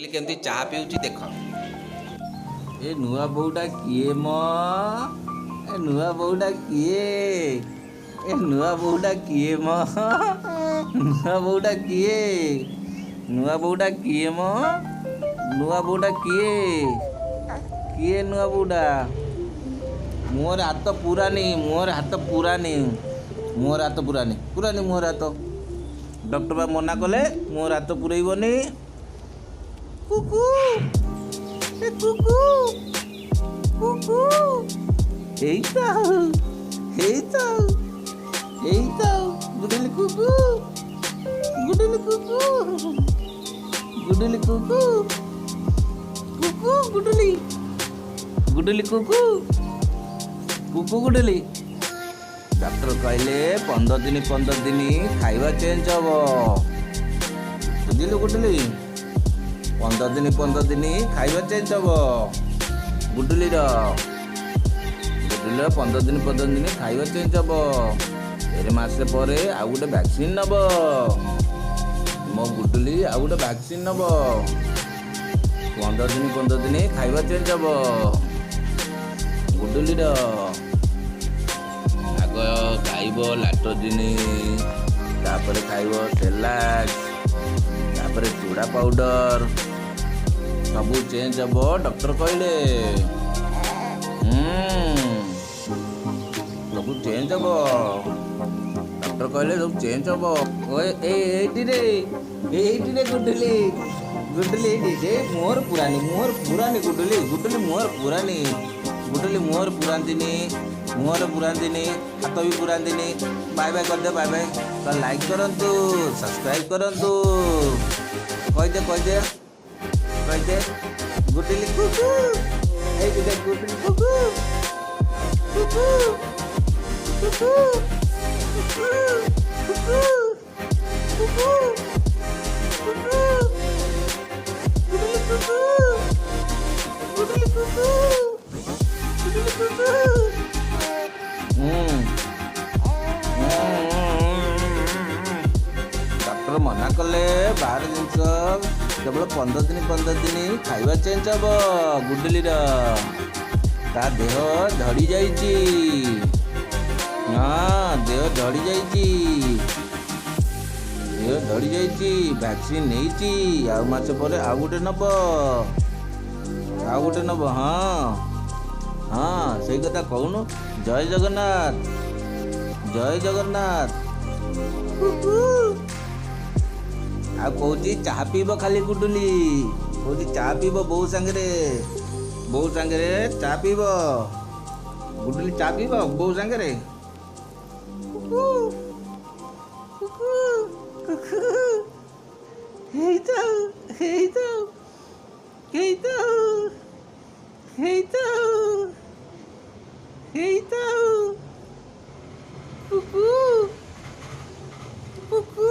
ବୋଲି କେମିତି ଚାହା ପିଉଛି ଦେଖ। ଏ ନୂଆ ବୋଉଟା କିଏ ମ? ଏ ନୂଆ ବୋଉଟା କିଏ? ଏ ନୂଆ ବୋଉଟା କିଏ ମ? ନୂଆ ବୋଉଟା କିଏ? ନୂଆ ବୋଉଟା କିଏ ମ? ନୂଆ ବୋଉଟା କିଏ? କିଏ ନୂଆ ବୋଉଟା? ମୁହଁରେ ହାତ ପୁରାନି, ମୁହଁରେ ହାତ ପୁରାନି, ମୁହଁରେ ହାତ ପୁରାନି, ପୁରାନି ମୁହଁରେ ହାତ। ଡକ୍ଟର ବା ମନା କଲେ ମୁହଁରେ ହାତ ପୁରେଇବନି। କୁକୁ, ଏ କୁକୁ, କୁକୁ, ଏଇ ତ ଆଉ, ଏଇ ତ ଆଉ, ଏଇ ତ ଆଉ। ଗୁଡୁଲି କୁକୁ, ଗୁଡୁଲି କୁକୁ, ଗୁଡୁଲି କୁକୁ, କୁକୁ ଗୁଡୁଲି, ଗୁଡୁଲି କୁକୁ, କୁକୁ ଗୁଡୁଲି। ଡକ୍ଟର କହିଲେ 15 ଦିନ 15 ଦିନ ଖାଇବା ଚେଞ୍ଜ ହବ, ବୁଝିଲୁ ଗୁଡୁଲି? 15 ଦିନ 15 ଦିନ ଖାଇବା ଚେଞ୍ଜ ହବ ଗୁଡୁଲିର। ଗୁଡୁଲିର 15 ଦିନ 15 ଦିନ ଖାଇବା ଚେଞ୍ଜ ହବ। ଫେରେ ମାସେ ପରେ ଆଉ ଗୋଟେ ଭ୍ୟାକ୍ସିନ୍ ନବ ମୋ ଗୁଡୁଲି, ଆଉ ଗୋଟେ ଭ୍ୟାକ୍ସିନ୍ ନବ। 15 ଦିନ 15 ଦିନ ଖାଇବା ଚେଞ୍ଜ ହବ ଗୁଡୁଲିର। ଆଗ ଖାଇବ ଲାଟ୍ରୋଜିନି, ତାପରେ ଖାଇବ ସେଲାକ୍ସ, ତାପରେ ଚୁଡ଼ା ପାଉଡର, ସବୁ ଚେଞ୍ଜ ହବ ଡକ୍ଟର କହିଲେ। ସବୁ ଚେଞ୍ଜ ହବ ଡକ୍ଟର କହିଲେ, ସବୁ ଚେଞ୍ଜ ହବ। ଏଇଠି ରେ, ଏଇଠି ରେ ଗୁଡୁଲି, ଗୁଡୁଲି ଏଇଠି। ଏ ମୁହଁରେ ପୁରାନି, ମୁହଁରେ ପୁରାନି ଗୁଡୁଲି, ଗୁଡୁଲି ମୁହଁରେ ପୁରାନି, ଗୁଡୁଲି ମୁହଁରେ ପୁରାନ୍ତିନି, ମୁହଁରେ ପୁରାନ୍ତିନି, ହାତ ବି ପୁରାନ୍ତିନି। ବାଏ ବାଏ କରିଦେ, ବାଏ ବାଏ। ଲାଇକ୍ କରନ୍ତୁ, ସବସ୍କ୍ରାଇବ୍ କରନ୍ତୁ। କହିଦେ, କହିଦେ, କହିଦେ। ଗୁଡୁଲି କୁକୁ, ଏଇଠି ଦେଖ। ଗୁଡୁଲି କୁକୁ, କୁକୁ, କୁକୁ, କୁକୁ, କୁକୁ, କୁକୁ, କୁକୁ, ଗୁଡୁଲି କୁକୁ, ଗୁଡୁଲି କୁକୁ, ଗୁଡୁଲି କୁକୁ। ହୁଁ ଡକ୍ଟର ମନା କଲେ ବାହାର ଜିନିଷ। କେବଳ 15 ଦିନ 15 ଦିନ ଖାଇବା ଚେଞ୍ଜ ହବ ଗୁଡୁଲିର। ତା ଦେହ ଝଡ଼ି ଯାଇଛି। ହଁ, ଦେହ ଝଡ଼ି ଯାଇଛି, ଦେହ ଝଡ଼ି ଯାଇଛି। ଭ୍ୟାକ୍ସିନ୍ ନେଇଛି, ଆଉ ମାସ ପରେ ଆଉ ଗୋଟେ ନବ, ଆଉ ଗୋଟେ ନବ। ହଁ ହଁ, ସେଇ କଥା କହୁନୁ। ଜୟ ଜଗନ୍ନାଥ, ଜୟ ଜଗନ୍ନାଥ। କୁକୁ। ଆଉ କହୁଛି ଚାହା ପିଇବ ଖାଲି ଗୁଡୁଲି। କହୁଛି ଚା ପିଇବ ବୋଉ ସାଙ୍ଗରେ, ବୋଉ ସାଙ୍ଗରେ ଚା ପିଇବ ଗୁଡୁଲି। ଚା ପିଇବ ବୋଉ ସାଙ୍ଗରେ। କୁକୁ, କୁକୁ, କୁକୁ, ହେଇ ତ, ହେଇ ତ, ହେଇ ତ, ହେଇ ତ, ହେଇ ତ। କୁକୁ, କୁକୁ।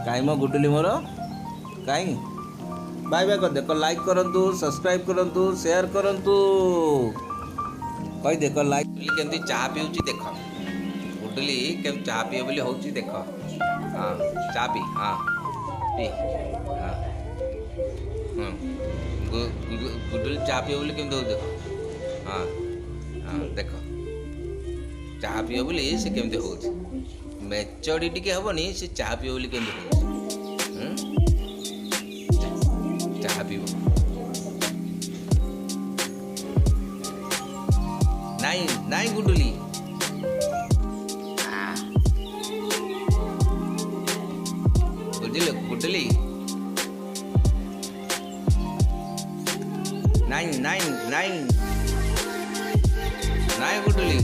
କାଇଁ ମୋ ଗୁଡୁଲି ମୋର କାଇଁ? ବାଏ ବାଏ କରିଦେ। ଲାଇକ୍ କରନ୍ତୁ, ସବସ୍କ୍ରାଇବ୍ କରନ୍ତୁ, ସେୟାର କରନ୍ତୁ। କହିଦେ, ଲାଇକ୍। ଗୁଡୁଲି କେମିତି ଚାହା ପିଉଛି ଦେଖ। ଗୁଡୁଲି କେମିତି ଚାହା ପିଇବ ବୋଲି ହଉଛି ଦେଖ। ହଁ, ଚା ପି, ହଁ ପି, ହଁ ହଁ। ଗୁଡୁଲି ଚା ପିଇବ ବୋଲି କେମିତି ହଉଛି ଦେଖ। ହଁ ହଁ, ଦେଖ, ଚାହା ପିଇବ ବୋଲି ସେ କେମିତି ହଉଛି। ମେଚଡ଼ି ଟିକେ ହବନି, ସେ ଚାହା ପିଇବ ବୋଲି କେମିତି ହଉଛି। ଚାହା ପିଇବ। ନାଇଁ ନାଇଁ ଗୁଡୁଲି, ବୁଝିଲୁ ଗୁଡୁଲି? ନାଇଁ ନାଇଁ ନାଇଁ ନାଇଁ ଗୁଡୁଲି।